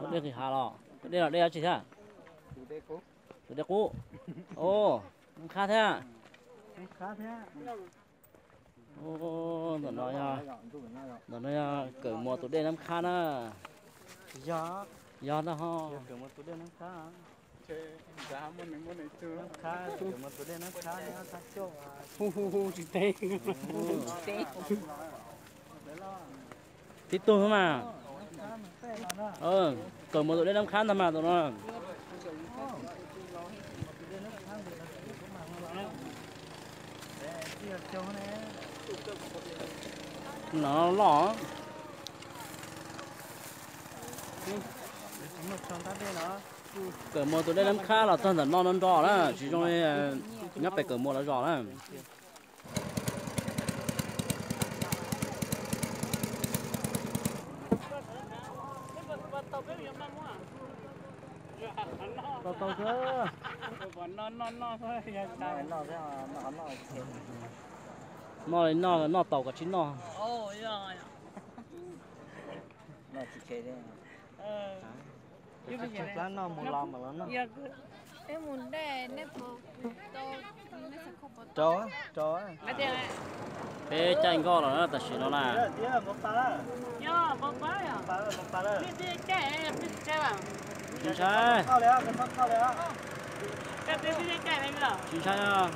Ua dej nqis hav los, dej los dej dab tsi thiab? Tus dej qub. Nab khab thiab. Ntawm no, ntawm no yog Kawm Muas tus dej Nab Khab na. Yog ntag ho. Hu hu hu, tsis teb. Tib tug mas. Kawm Muas tus dej Nab Khab ntag mas tus no. No loj. Kawm Muas tus dej Nab Khab los txog ntawm no no nro na, tsis zoo li nyob pem Kawm Muas los zos na. Tau tau xwb. Noj li noj, noj tau kom tsis noj. Peb caij nkoj los na tam sim no na. Tsis ntshai. Tsis ntshai.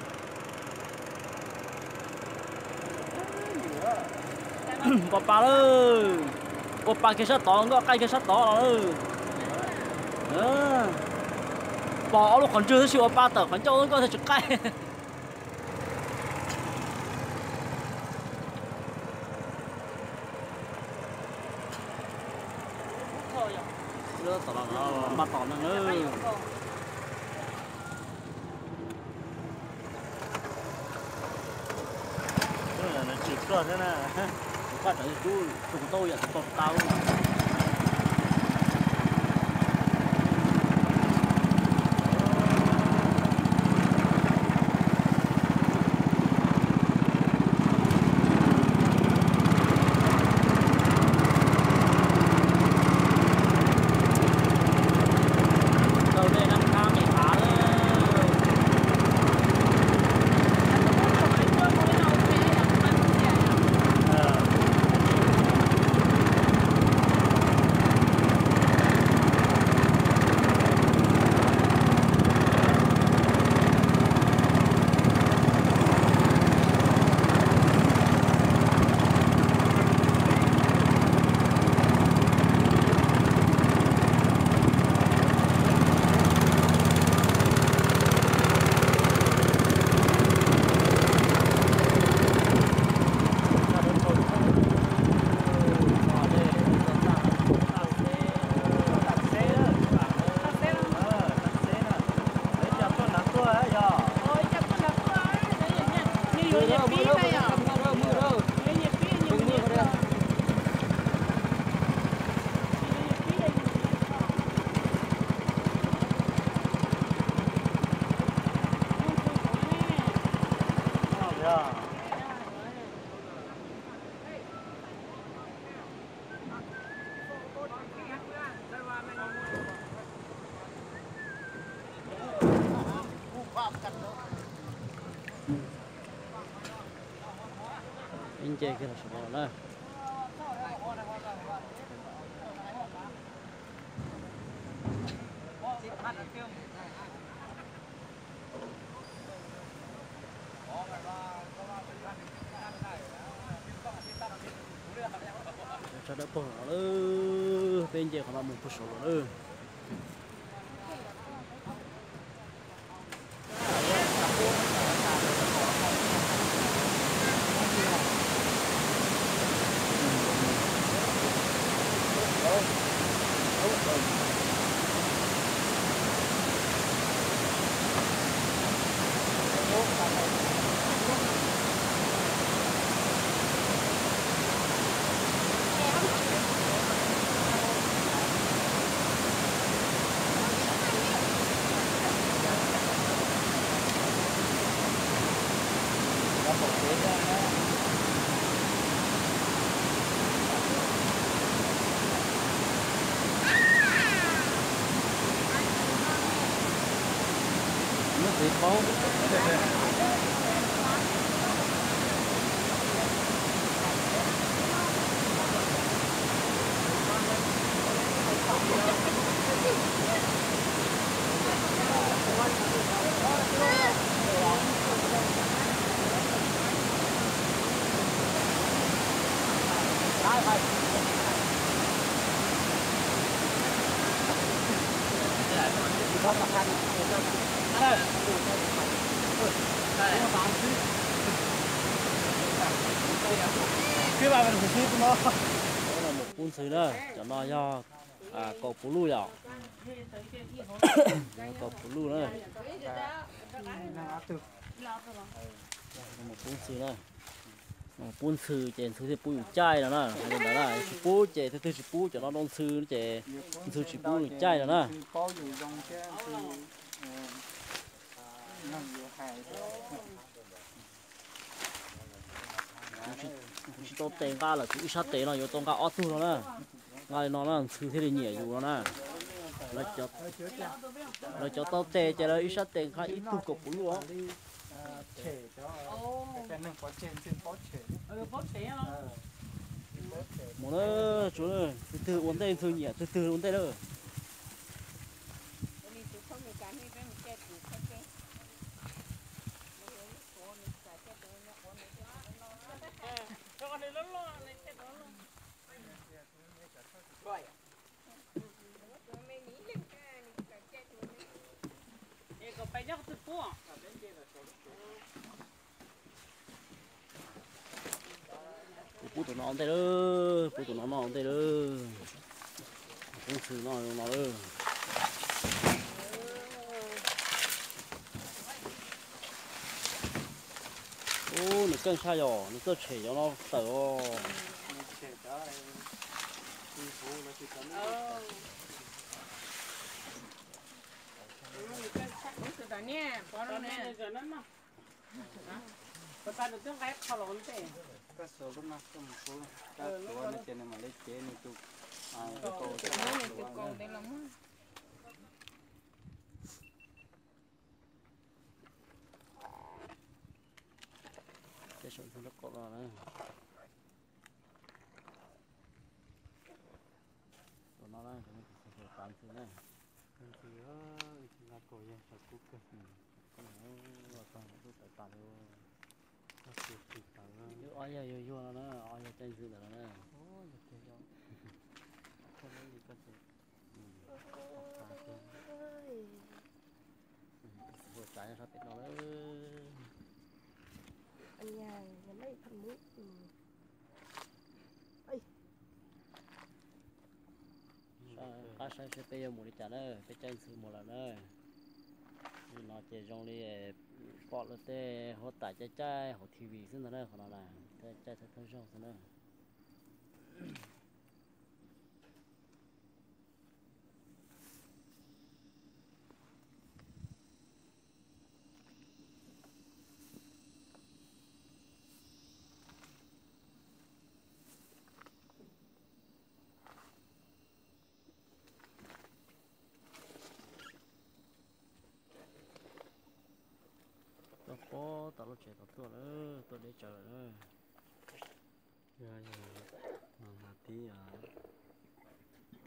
Pov pas lawm. Ua pas kiag sab tod, nkoj qaij kiag sab tod los lawm. Pog ob lub qhov ntswg tab sis ua pas tawm qhov ncauj nkoj thiaj tsis qaij. Lub tom no mas tom neeg na. Tsis txog thiab na. Kuv paj tawm tus tau yam tau tau. Tau dej Nab Khab nqis hav lawm. Ib nce kiag los saum no na. Tsa dawb paug no lawm, peb nce qhov no mus puag saud lawm. Mus pub ntxhw na, cov no yog kaum puv luj yom. Kaum puv luj na. Mus pub ntxhw na. Pub ntxhw ces ntxhw thiaj pub yus caij no na. Hais li ntawd na, tsis pub ces twg twg tsis pub, cov no rau ntxhw ces ntxhw tsis pub yus caij no na. Kuv tsis tau tes nqa lawm, kuv ib sab tes no yuav tau nqa ob tug no na. Nqa li no na ntxhw thiaj li nyiam yus no na. Lawv cov tau tes ces lawv ib sab tes nqa ib tug kaum puv luj os. Mus na, tsuav twg twg ua ntej ntxhw nyiam twg twg ua ntej na. Kuv pub tus no ntej lawm, pub tus no noj ntej lawm. Pub ntxhw no no lawm. Ub, nws keej tshaj yom, nws txawj tshem cov no tawm os. Koj xuas lub no koj mus pub, koj tuav no ces nws mam li cev nws tus kaus. Tej saum ntxhw lub kaum no na. Tus no na, tus no tus xwm xwm tav ntxhw na. Tus ntxhw, tus no kaus yog saum kub kawg. Koj los tag lub tawv tas li. Ob yog yuag yuag no na, ob yog caij ntxhw ntawm no na. Sab pem no lawm. Qab saib seb peb yuav mus li cas na, peb caij ntxhw mus lawm na. Li no ces zoo li pom lawv tej huab tais caij caij hauv T V xwb ntag na, qhov no na, caij thawj thawj zaug xwb na. Tuaj pob tom lub tsev tod tuaj lawm, tuaj deb tsawv lawm na. Yog, yog, no mas tib,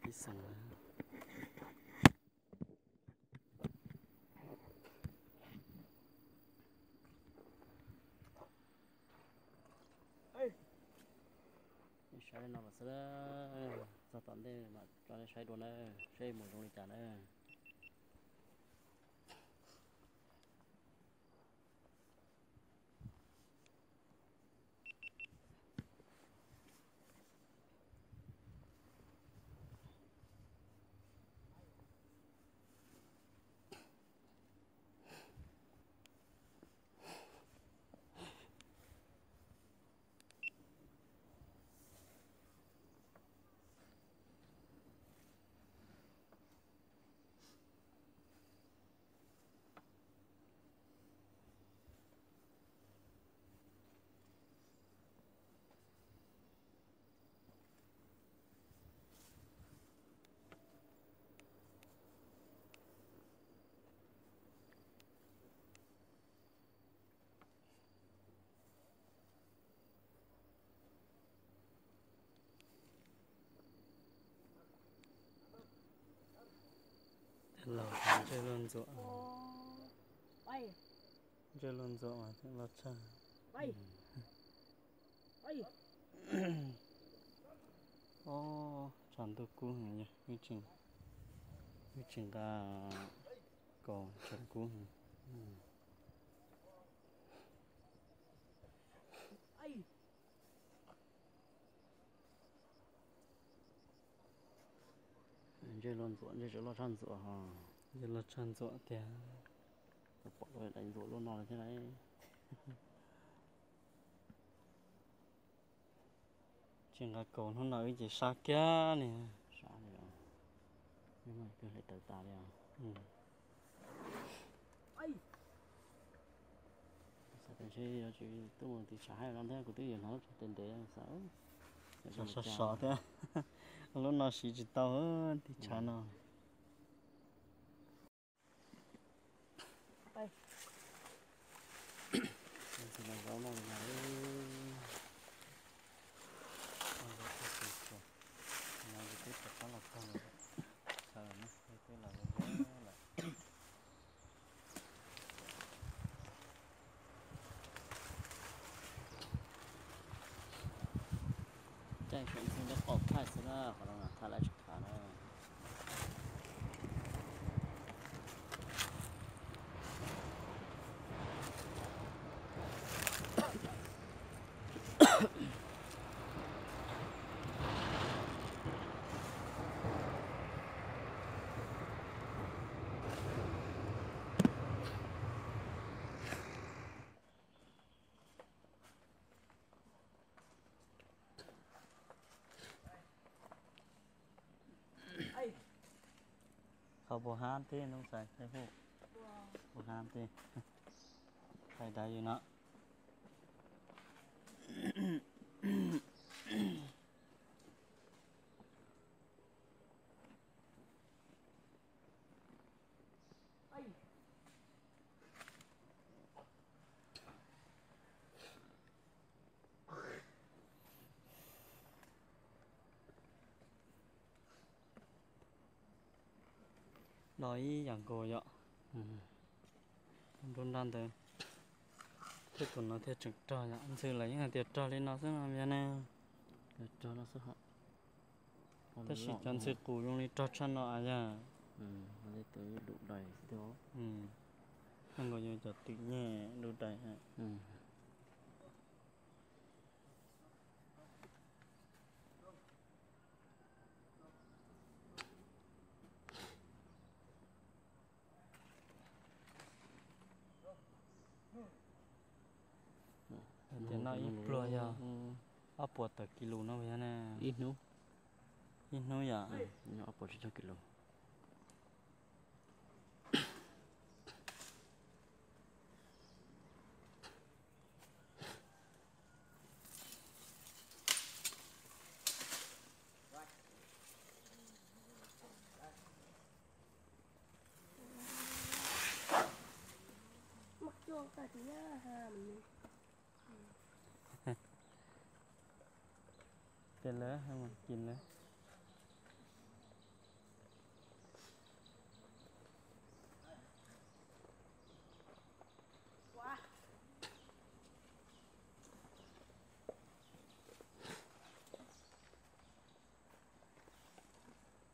tib xoom na. Nej saib no mas xwb, txog tom ntej mam tso nej saib dua na, saib mus zoo li cas na. Los ntsej luag ntxuam, ntsej luag ntxuam mas tseem loj tshaj. Ob, tshav ntuj kub heev, wb tsis nqa kaus tshav kub heev. Ntsej luag ntxuam, ntsej tseem loj tshaj ntxuam ho. Ntsej loj tshaj ntxuam tiag. Tau pom lub daim ntxuam lub no lawm thiab lauj. Tsis nqa kaus hnub no wb ces sab kiag li. Sab li os. Twb hlais tawv tas li os. Xav tias ntshe yuav tsum tuaj mus tiv tshav hais los ntag, kuv twb yuav hnov lub tshav ntev ntev xav sov sov thiab. Lub no siv tsis tau tiv tshav no. Caij saum ntxhw nyob qaum thaij xwb na, qhov no thaij lawv tsis khav na. Qhov puas hab tib nub xais thaij huj, puas hab tib, thaij dab yus no. Los ib yam nkaus yom. Nruab nrab ntawd thiab tus no thiaj tseem rog yom. Ntxhw lawv yeej hais tias rog li no xwb no yog ne. Tab sis cov ntxhw qus zoo li rog tshaj no yog. Zoo nkaus yog cov twm nyeg dub dais. Hais tias noj ib pluag yog ob puas tawm kis lus no yog ne. Ib hnub, ib hnub yom. Ob puas tsib caug kis lus. Tes lawv mus kis lawv.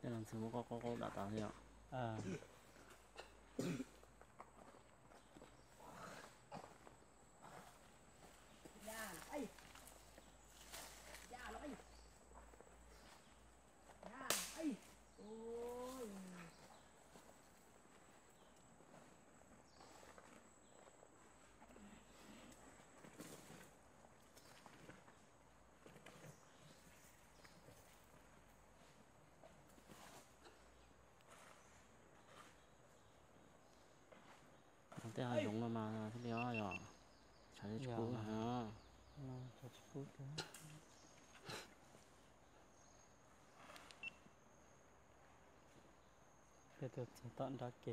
Tej los ntxhw muab qaub qaub qaub dam tas li os. Tej hav zoov no mas thiaj li os yom. Tshav tsis kub. Tshav tsis kub tiag. Peb tuaj txog tom nrab ke,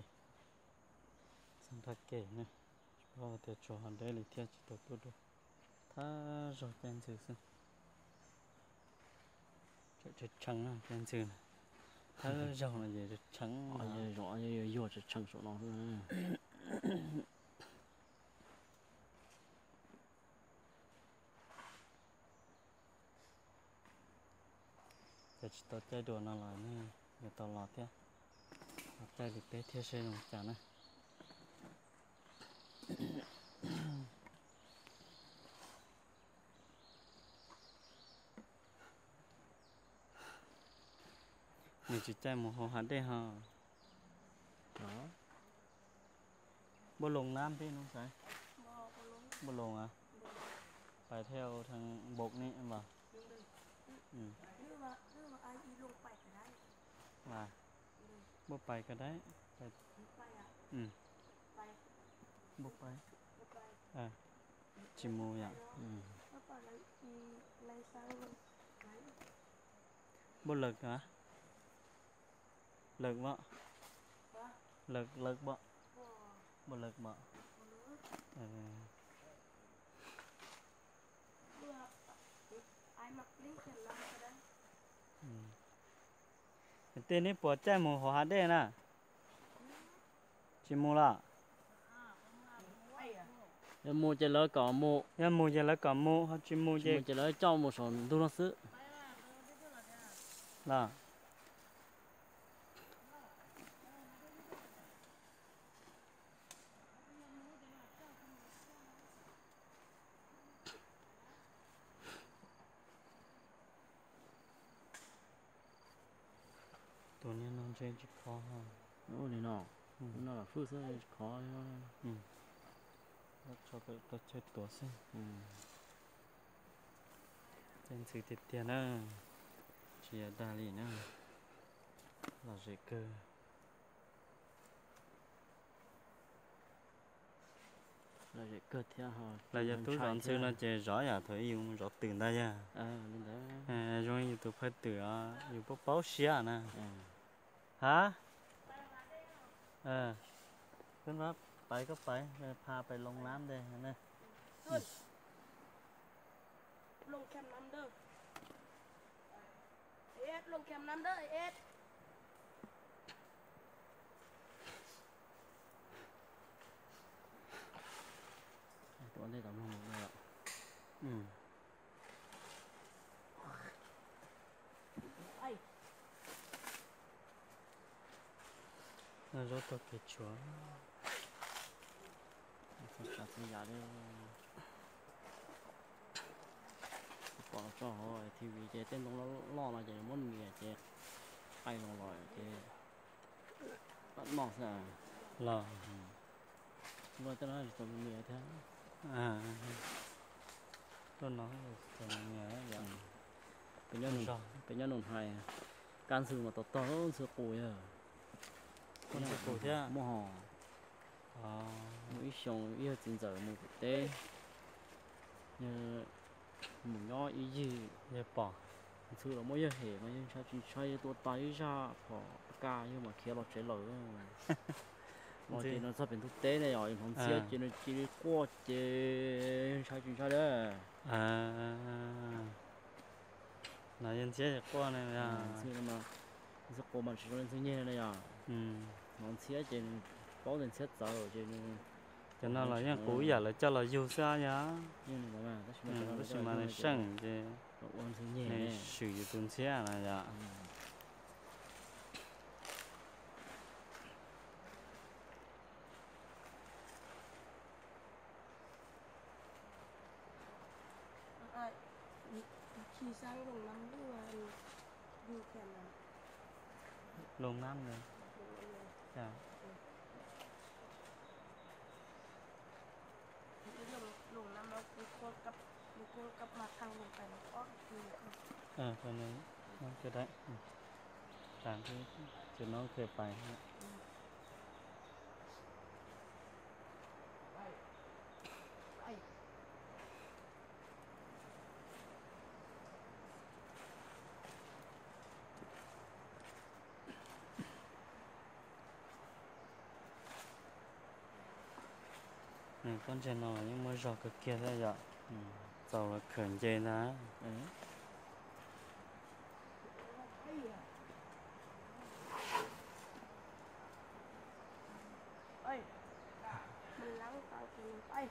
txog nrab ke ne, tsis paub tias tsuas ho deb li thiab tsis tau tuaj dua. Thab zaug caij ntxhw xwb. Tseem tshee tshee caij ntxhw na. Thawb zaug no ces tshee, zaum yuag tshee saum no xwb. Ces tsis tau caij dua no los nej yuav tau los thiab, los caij li peb thiab seb zoo cas na. Nws tsis caij mus hauv hav dej ho. Npauj Loos nab peb no xav. Npauj Loos a, pais thiaj ua thaj npaum ne mas. Npauj pais ko dab, npauj pais, tsis mus yom. Npauj Lawm a, Lawm pom, Lawm, Lawm pom, Npauj Lawm pom. Tej neb puas caij mus hauv hav dej na? Tsis mus los? Yog mus ces lawv kom mus, yog mus ces lawv kom mus, ho tsis mus ces lawv coj mus saum ntug no xwb. Los. Tus niag no ntshe tsis khov. Ua li no, no lam hwj xwb tsis khov. Tso kawm tau chaw tuav xwb. Tej ntxhw tiag tiag na, tsis yog dag li na, lom zem kawg. Lom zem kawg thiab. Los yog tub zov ntxhw no ces zov yam thaum ub yus zov twm ntag yog. Zoo yus tus phaj twm os, yus paub paub siab na. Ha, koj pais, koj pais, pha pais Loos nab ntej. Zaub tau kev tshuav. Txhua tsav txhua yam li. Pom tso hauv T V ces tej ntoo loj loj no ces muab nias ces qaij los los ces noj xwb. Los, luaj tej no tsis tau nias thiab. Luaj no tsis tau nias. Peb nyob nus hais, kab ntxhw mas tau tog ntxhw qus yog. Ntxhw qus thiab muaj hos. Muaj ib xyoo ib yawg txiv ntxawm mus pem teb, yawg mus nyob ib yig, yawg pom ntxhw los muab yawg hem mas yawg ntshai tsis ntshai, yawg tua tas ib zaj phom ka, yawg mam khiav los tsev lawm. Los ces nws txog pem ntug teb ne yom, hnov ntxhiab ces nws cia li quaj ces yawg ntshai tsis ntshai li. No yawg ntxhiab quaj ne. Ntxhw qus mas tsis zoo li ntxhw nyeg na yom. Hnov ntxhiab ces nws paub tias ntxhiab txawv ces nws. Cov no los yeej qus ib yam lawv coj los yug xwb yog. Tab sis mas nws seej ces nws swm yus tus ntxhiab na yom. Loos nab ntawd. Ces no khe pais. Pob ntseg no los yeej muaj zog kawg kiag thiab yom. Txaus los khawm nce ntag. Ces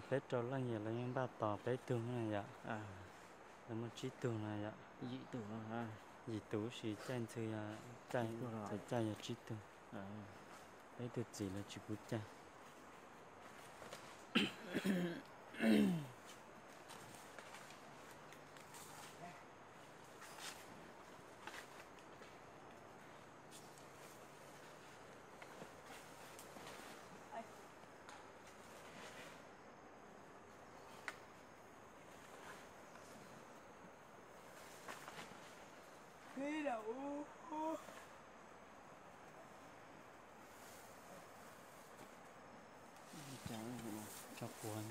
peb rau leej yog lawv yeej npaj tos peb tug na yom. Lawv muaj tsib tug no yom. Yim tus, yim tus sis caij ntxwg, caij yog tsib tug. Peb tug txiv lawv tsis pub caij. Tso quav.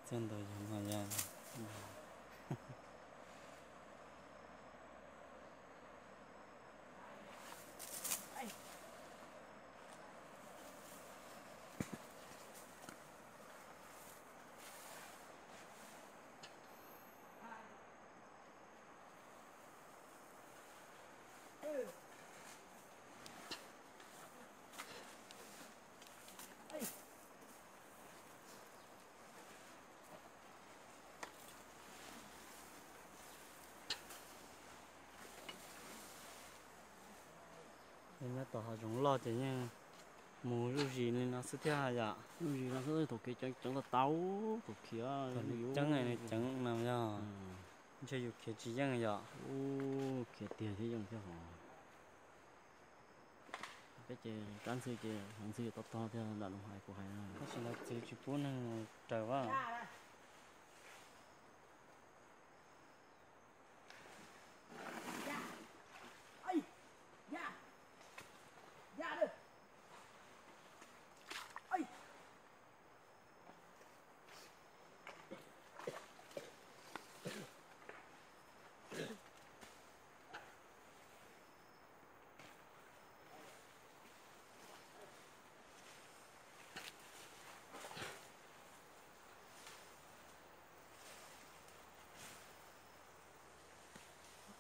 Txog ntawd yog mas yog. Nyob tom hav zoov loj ces yeej mus zuj zus li no xwb thiab yom. Zuj zus no xwb, thaum kev coob coob tau tau, thaum khiav coob, coob no yog ntshe yus khiav tsis yeej yom. Khiav tiag thiab yeej thiab hos. Peb ces rab ntxwg ces hneev ntxwg tog tog thiab, lam lus hais kuv hais no. Tab sis lawv txiv tsis pub neeg mus raws as.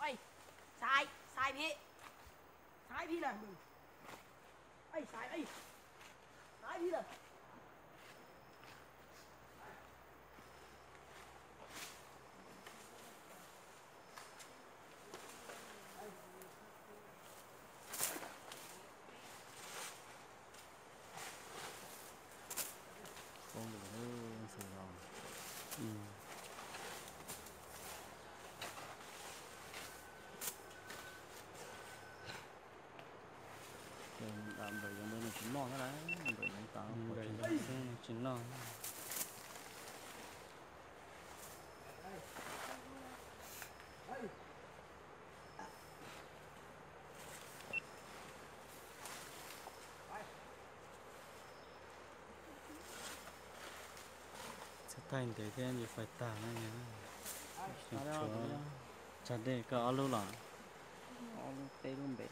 Xaiv, xaiv phi, xaiv phi lawm, xaiv phi lawm. Npawm yoov ntawd nws tsis noj thiab na, npawm yoov tas xwb nws tsis noj. Txhob thaij ntev thiab ntshe fais tag na. Tsag dej koj ob lub los? Peb lub npe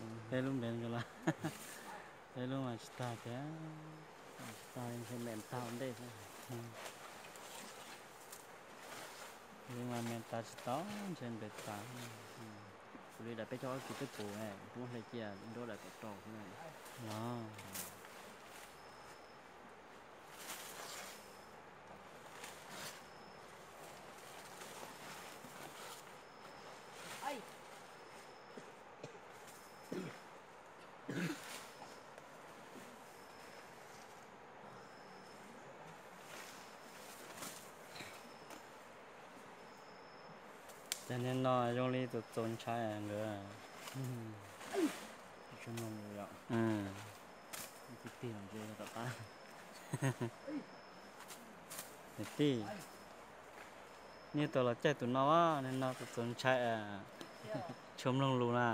los? Peb lub mas tsis tag thiab. Tsis tag ntshe me tag ua ntej xwb. Li mas me tas tsis tau, ntshe npe tas. Kuv li daim peb caug ob kis twb puv, kuv muab hle cia nruab daim kaum rau xwb no. Ces niag no zoo li tus txaus ntshai nkawd. Niam tij, nej tau los caij tus no, niag no tus txaus ntshai. Tsis mloog lus na.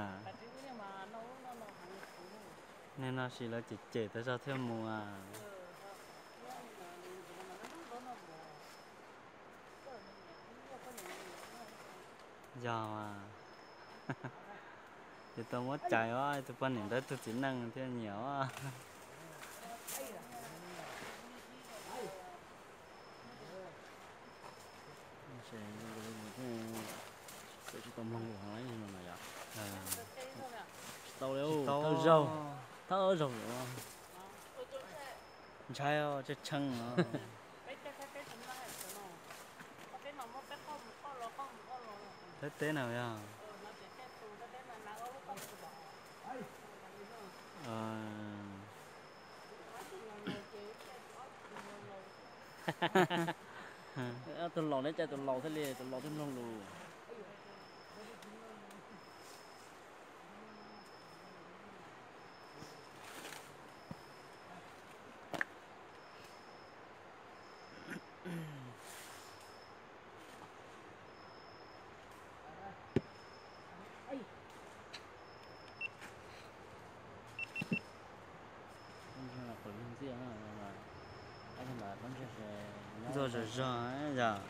Nej no sis lawv cem cem tas zog thiaj mus a. Yog mas. Ces tau muab cais os, tus poj niam ntawd tus txiv neej thiaj nyiam os. Tsis tau mloog lus no yom. Tsis tau li, thawj zaug, thawj zaug. Ntshai tsheej tsheej no. Peb teb na yog. Tus laus neb cais tus laus thiaj li, tus laus twb mloog lus. Ntxuav zog zog yom.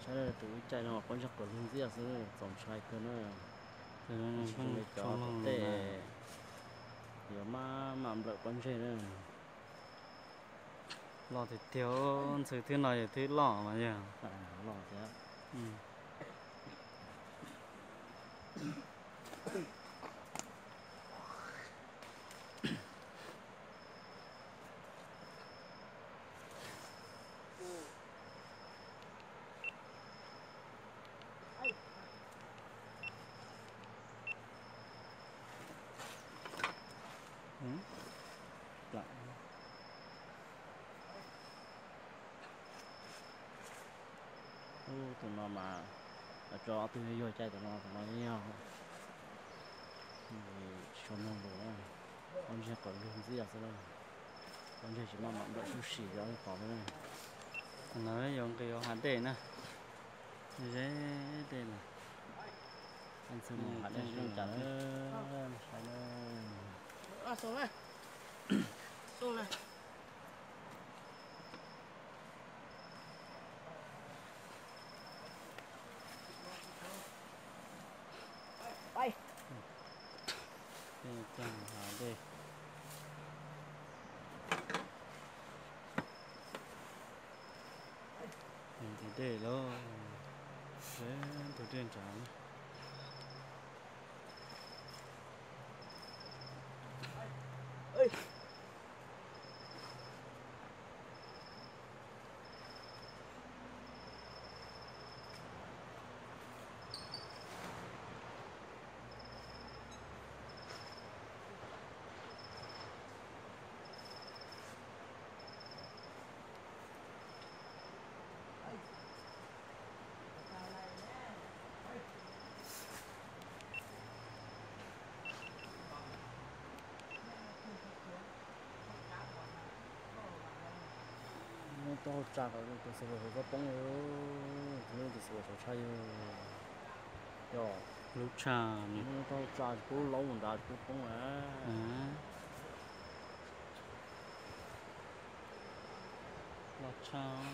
Saib tus ib cai no quab ntseg qws lug ntxiaj xwb, txaus ntshai kawg na. Cov tej yuav maj mam nplawm pob ntseg na. Loj tiag tiag, ntxhw twb no yog twb loj mas yog. Tus no mas, tso ob tug yuag cai tus no, tus no yog, tsis tshua mloog lus, pob ntseg qws lug ntxiaj xwb, pob ntseg tsis maj mam nplawm sub sim rau tod li. No yuav nqis hav dej na, ze dej lawm. Ntxhw mus hav dej zoo cas na, saib na. Tus dej lawm, tus dej nrad. Muab taub hau tsa kom tus xav huas txhob poob, tus xav huas tshaj yog, yog lub tshaj, muab taub hau tsa tsis pub laub mus nrad tsis pub poob na. Loj tshaj.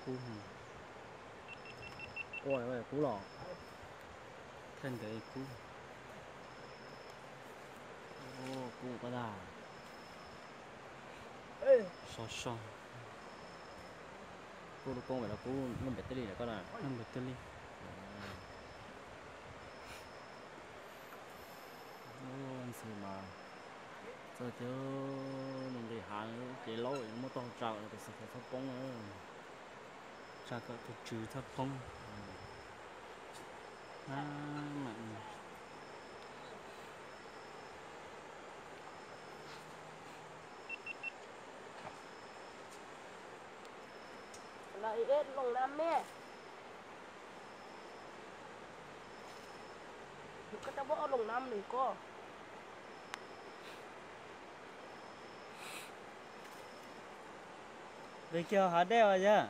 Kub, ua kub los, thawj ntawd kub, kub ko tag, so so. Kub lub koob mas los kub lub npem tij li lawm koj na. Lub npem tij li. Ntxhw mas txawj tiag, nqis hav ces laub muab taub hau tsa kom tus xav huas txhob poob na. Tsa kom tus tswv txhob poob. Loo nam me, koj coj muab loo nam nws koj. Nqis kiag hav dej os yawg.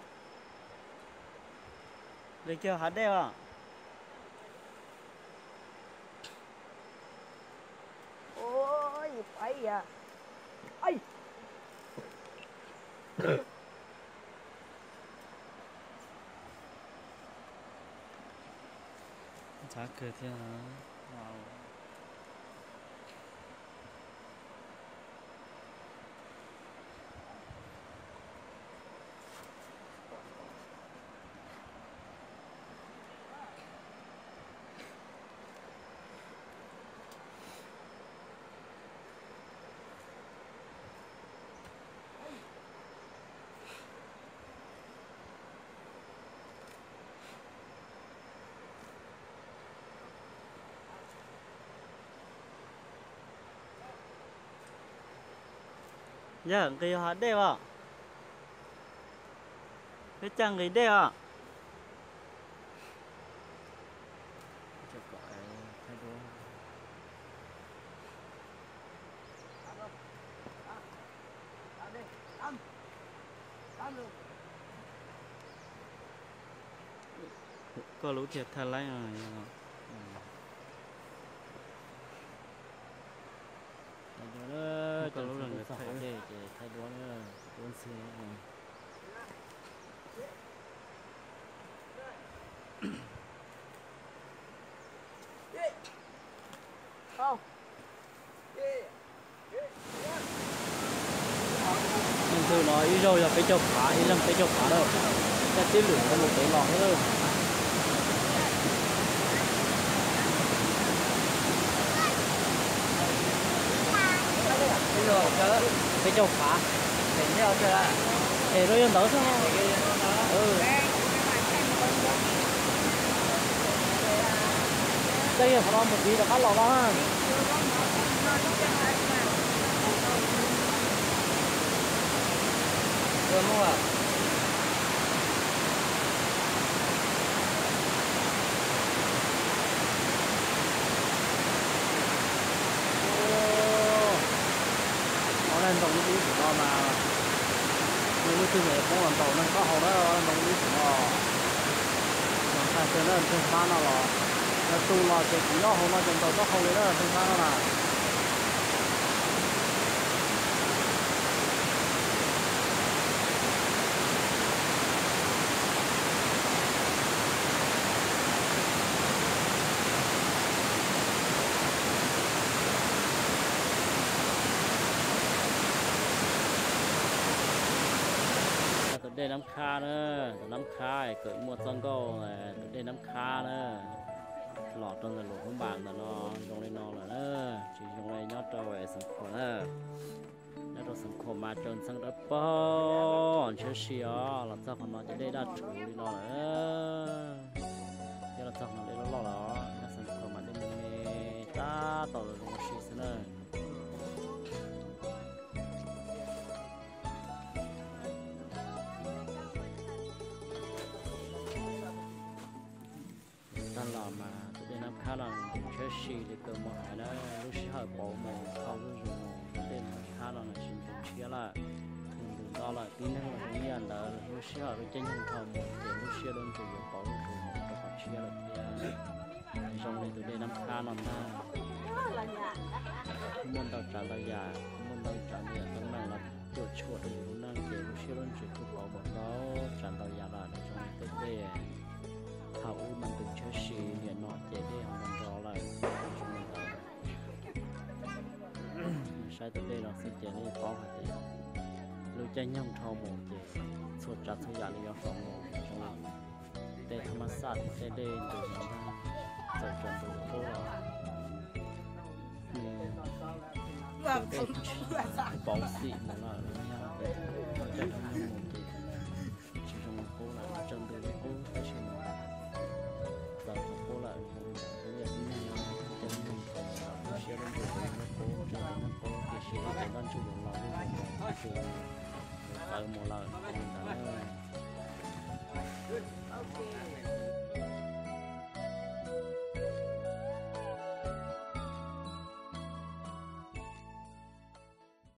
Nqis kiag hav dej os. Ntxhab kawg thiab. Yawg, nqis hav dej os. Peb caij nqis dej os. Koj lub thiaj thaij laib. Koj lub, ces thaij duab, duab ntxwg. Leej twg no ib zaug yog peb caug phav, ib leeg peb caug phav lawm. Caj tib lwm no mus pem los xwb. Peb caug phav. Es rau yog ntawd xwb. Tej yog qhov no mus tiv rov qab los no. Ov, naj ntaus lub ub no mas, nws lub twg mas poob los ntaus neeg taub hau na, naj ntaus lub ub no. Ntshai kawg na, nplooj hlab no los, yog tus los ces kuv nyob hauv no ces ntaus taub hau li na, nplooj hlab no na. Tus dej Nab Khab na, tus Nab Khab kawm muaj txoj nkauj, tus dej Nab Khab na, los rau ntawm Luam Phab Npas ntawm no zoo li no lawm na, tsis zoo li nyob rau Xeev Khuam na. Nyob rau Xeev Khuam mas tsaws ntxheev dawb paug ntshiab si os, los txog qhov no ces dej daj rhuv li no lawm. Thiab los txog qhov no dej loj loj lawm, nyob Xeev Khuam mas dej me me tab tom zoo ua si xwb na. Tag los mas tus dej Nab Khab no ntshiab si li kawg mus hais na, lub sij hawm pauv mus dhau zuj zus mus, tus dej Nab Khab no nws tsis ntshiab lawm, nws ntws nto lawm. Tib neeg los zoo ib yam ntawd, lub sij hawm lub caij nyoog dhau mus ces lub siab lub ntsws yuav pauv zuj zus mus rau qhov tshiab lawm thiab. Zoo li tus dej Nab Khab no ntag, muaj ntau tsav ntau yam, muaj ntau tsav ntau yam teeb meem los cuam tshuam rau yus lub neej ces lub siab lub ntsws kuj pauv mus ntau tsav ntau yam lawm. Zoo li tej dej thaum ub mas nws ntshiab si, nim no ces dej ho nrov nrov lawm. Zoo li ntawd, saib tus dej no xwb ces nej paub hais tias lub caij nyoog dhau mus ces txhua tsav txhua yam li yuav faus mus. Zoo li tej thab mab xaj thiab tej dej ntws no ntag, txawm tsaus ntuj qub los nws pauv xim mus lawm, yog tias caij dhau nyoog mus ces tsis zoo li qub lawm, tsaus ntuj li qub tab sis mas txawm qub lawm, zoo li ntawd. Tus dej Nab Khab no caij nyoog dhau mus lawm, lub siab lub ntsws kuj zoo li qub, tsaus ntuj li qub, tiam sis lub cev ntaj ntsug yuav los zuj zus mus, nws txawv mus lawm, zoo li ntawd na.